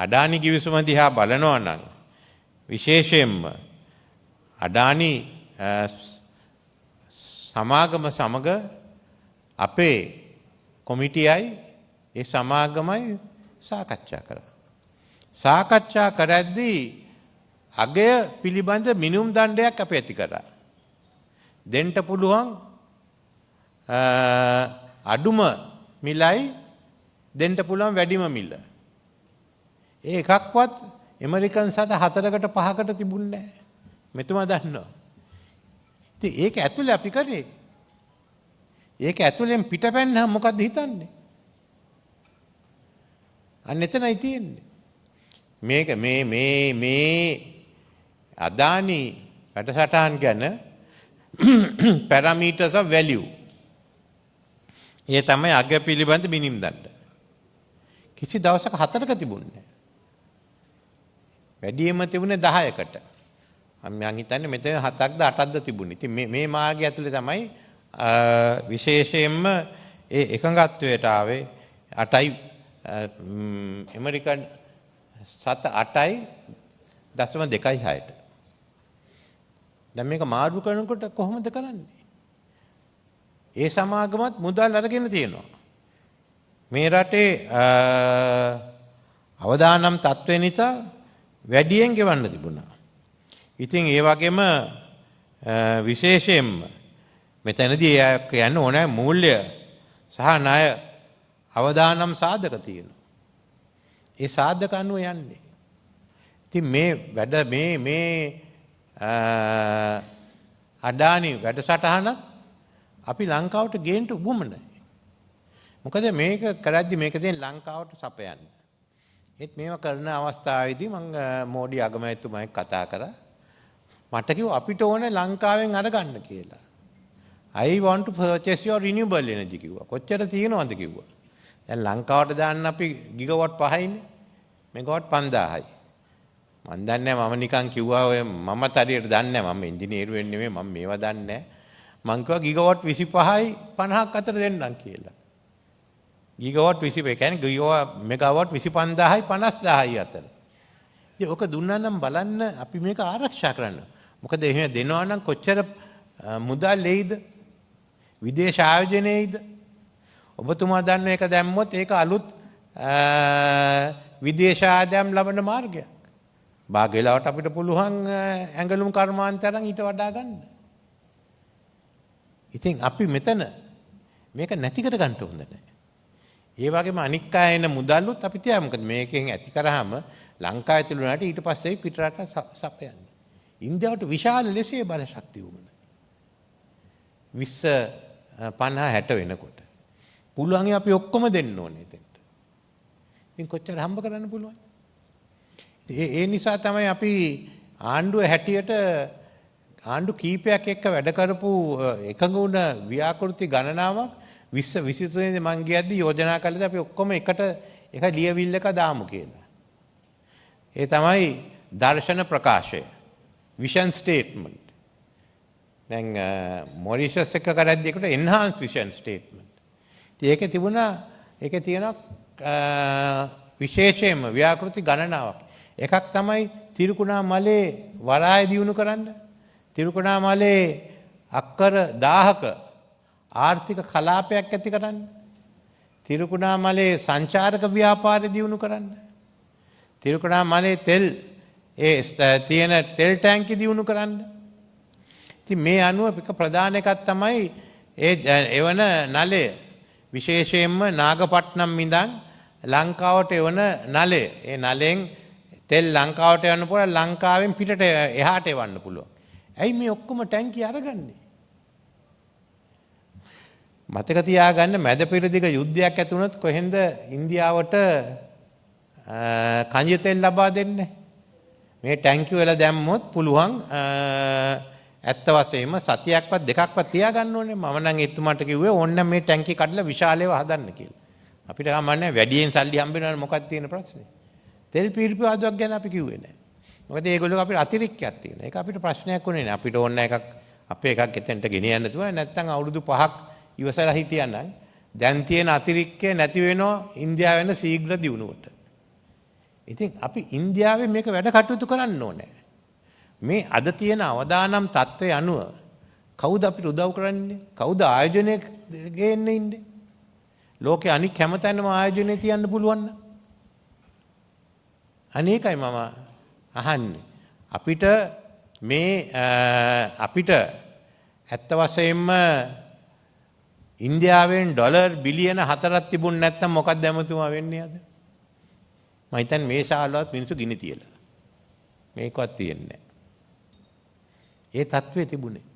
අඩානි ගිවිසුම දිහා බලනවා නම් විශේෂයෙන්ම අඩානි සමාගම සමග අපේ කොමිටියයි ඒ සමාගමයි සාකච්ඡා කරා. සාකච්ඡා කරද්දී අගය පිළිබඳ මිනුම් දණ්ඩයක් අපි ඇති කරා. දෙන්න පුළුවන් අඩුම මිලයි දෙන්න පුළුවන් වැඩිම මිල. ඒ එකක්වත් ඇමරිකන් සත 4කට 5කට තිබුණේ නැහැ. මෙතුමා දන්නවා. ඉතින් ඒක ඇතුලේ අපි කරේ. ඒක ඇතුලෙන් පිටපැන්නහම මොකද්ද හිතන්නේ? අන්න එතනයි තියෙන්නේ. මේක මේ මේ මේ අදානි වැඩසටහන් ගැන පැරාමීටර්ස් ඔෆ් වැලියු. ඒ තමයි අග පිළිබඳ මිනිම් දණ්ඩ. කිසි දවසක 4ක තිබුණේ නැහැ. වැඩියෙන්ම තිබුණේ 10කට. මම හිතන්නේ මෙතන 7ක්ද 8ක්ද තිබුණේ. ඉතින් මේ මේ මාර්ගය ඇතුලේ තමයි විශේෂයෙන්ම ඒ එකඟත්වයට ආවේ 8යි ඇමරිකන් සත 8.26ට. දැන් මේක මාරු කරනකොට කොහොමද කරන්නේ? ඒ සමාගමත් මුදල් අරගෙන තියෙනවා. මේ රටේ අවදානම් තත්ත්වය නිසා වැඩියෙන් ගෙවන්න තිබුණා. ඉතින් ඒ වගේම විශේෂයෙන්ම මෙතනදී එයා කියන්න ඕනෑ මූල්‍ය සහ ණය අවදානම් සාධක තියෙනවා. ඒ සාධක අනුව යන්නේ. ඉතින් මේ වැඩ මේ මේ අඩානි වැඩසටහනත් අපි ලංකාවට ගේන්න උවමනයි. මොකද මේක කරද්දි මේක තියෙන ලංකාවට සපයන්න. ඒත් මේවා කරන අවස්ථාවේදී මං මෝඩි අගමැතිතුමා එක්ක කතා කරා. මට කිව්වා අපිට ඕනේ ලංකාවෙන් අරගන්න කියලා. "I want to purchase your renewable energy" කිව්වා. කොච්චර තියෙනවද කිව්වා. දැන් ලංකාවට දාන්න අපි ගිගාවොට් 5යිනේ. මෙගාවොට් 5000යි. මං දන්නේ මම නිකන් කිව්වා ඔය මමත් හරියට දන්නේ නැහැ. මම ඉංජිනේරුවෙක් නෙමෙයි, මම මේවා දන්නේ නැහැ. මං කිව්වා ගිගාවොට් 25යි 50ක් අතර දෙන්නම් කියලා. ගිගාවොට් 25 කියන්නේ ගිගාවොට් මෙගාවොට් 25,000යි 50,000යි අතර. ඉතින් ඔක දුන්නා නම් බලන්න අපි මේක ආරක්ෂා කරන්න. මොකද එහෙම දෙනවා නම් කොච්චර මුදල් එයිද? විදේශ ආයෝජනයේද? ඔබතුමා දන්න එක දැම්මොත් ඒක අලුත් විදේශ ආදායම් ලබන මාර්ගයක්. භාග වෙලාවට අපිට පුළුවන් ඇඟලුම් කර්මාන්ත අරන් ඊට වඩා ගන්න. ඉතින් අපි මෙතන මේක නැති කර ගන්න හොඳ නැහැ. ඒ වගේම අනික් අය එන මුදලුත් අපි තියා, මොකද මේකෙන් ඇති කරාම ලංකාව ඇතුළු වුණාට ඊට පස්සේ පිටරට සපයන්න. ඉන්දියාවට විශාල ලෙස ඒ බල ශක්තිය උවමනයි. 20 50 60 වෙනකොට. පුළුවන් ඒවා අපි ඔක්කොම දෙන්න ඕනේ එතෙන්ට. ඉතින් කොච්චර හම්බ කරන්න පුළුවන්ද? ඒ ඒ නිසා තමයි අපි ආණ්ඩුව හැටියට ආණ්ඩු කීපයක් එක්ක වැඩ කරපු එකඟ වුණ ව්‍යාකෘති ගණනාවක් 20 23 වෙනිදා මං ගියද්දි යෝජනා කළේ අපි ඔක්කොම එකට එක ලියවිල්ල එක දාමු කියලා. ඒ තමයි දර්ශන ප්‍රකාශය. Vision statement. දැන් මොරිෂස් එක කරද්දි ඒකට එන්හාන්ස් විෂන් ස්ටේට්මන්ට්. ඉතින් ඒකේ තිබුණා, ඒකේ තියෙනවා විශේෂයෙන්ම ව්‍යාකෘති ගණනාවක්. එකක් තමයි තිරුකුණාමලේ වරාය දියුණු කරන්න. තිරුකුණාමලේ අක්කර 1000ක ආර්ථික කලාපයක් ඇති කරන්න. තිරුකුණාමලේ සංචාරක ව්‍යාපාරය දියුණු කරන්න. තිරුකුණාමලේ තෙල් ඒ තියෙන තෙල් ටැංකි දියුණු කරන්න. ඉතින් මේ අනුව එක ප්‍රධාන එකක් තමයි ඒ එවන නලය, විශේෂයෙන්ම නාගපට්නම් ඉඳන් ලංකාවට එවන නලය. ඒ නලයෙන් තෙල් ලංකාවට යන්න පුළුවන්, ලංකාවෙන් පිටට එහාට එවන්න පුළුවන්. ඇයි මේ ඔක්කොම ටැංකි අරගන්නේ? මතක තියාගන්න, මැද පෙරදිග යුද්ධයක් ඇති වුණොත් කොහෙන්ද ඉන්දියාවට ඛනිජ තෙල් ලබා දෙන්නේ? මේ ටැංකි වල දැම්මොත් පුළුවන් ඇත්ත වශයෙන්ම සතියක්වත් දෙකක්වත් තියාගන්න ඕනේ. මම නම් එතුමාට කිව්වේ ඕන්න මේ ටැංකි කඩලා විශාල ඒවා හදන්න කියලා. අපිට කමන්නේ, වැඩියෙන් සල්ලි හම්බ වෙනවනේ, මොකක්ද තියෙන ප්‍රශ්නේ? තෙල් පීරිපුවාදුවක් ගැන අපි කිව්වේ නෑ. මොකද ඒගොල්ලෝ අපිට අතිරික්කයක් තියෙනවා. ඒක අපිට ප්‍රශ්නයක් වුණේ නෑ. අපිට ඕන එකක් අපේ එකක් එතෙන්ට ගෙනියන්න තිබුණා. නැත්තම් අවුරුදු 5ක් ඉවසලා හිටියා නම් දැන් තියෙන අතිරික්කය නැති වෙනවා ඉන්දියාව වෙන ශීඝ්‍ර දියුණුවට. ඉතින් අපි ඉන්දියාවේ මේක වැඩ කටයුතු කරන්න ඕනේ. මේ අද තියෙන අවදානම් තත්ත්වය අනුව කවුද අපිට උදව් කරන්නේ? කවුද ආයෝජනය ගේන්න ඉන්නේ? ලෝකේ අනික් හැමතැනම ආයෝජනය තියන්න පුළුවන් නම්. අනේකයි මම අහන්නේ. අපිට මේ අපිට ඇත්ත වශයෙන්ම ඉන්දියාවෙන් ඩොලර් බිලියන 4ක් තිබුණ නැත්නම් මොකක්ද ඇමතුමා වෙන්නේ අද? මම හිතන්නේ මේ ශාලාවත් මිනිස්සු ගිනි තියලා. මේකවත් තියෙන්නේ නැහැ. ඒ තත්ත්වය තිබුණේ.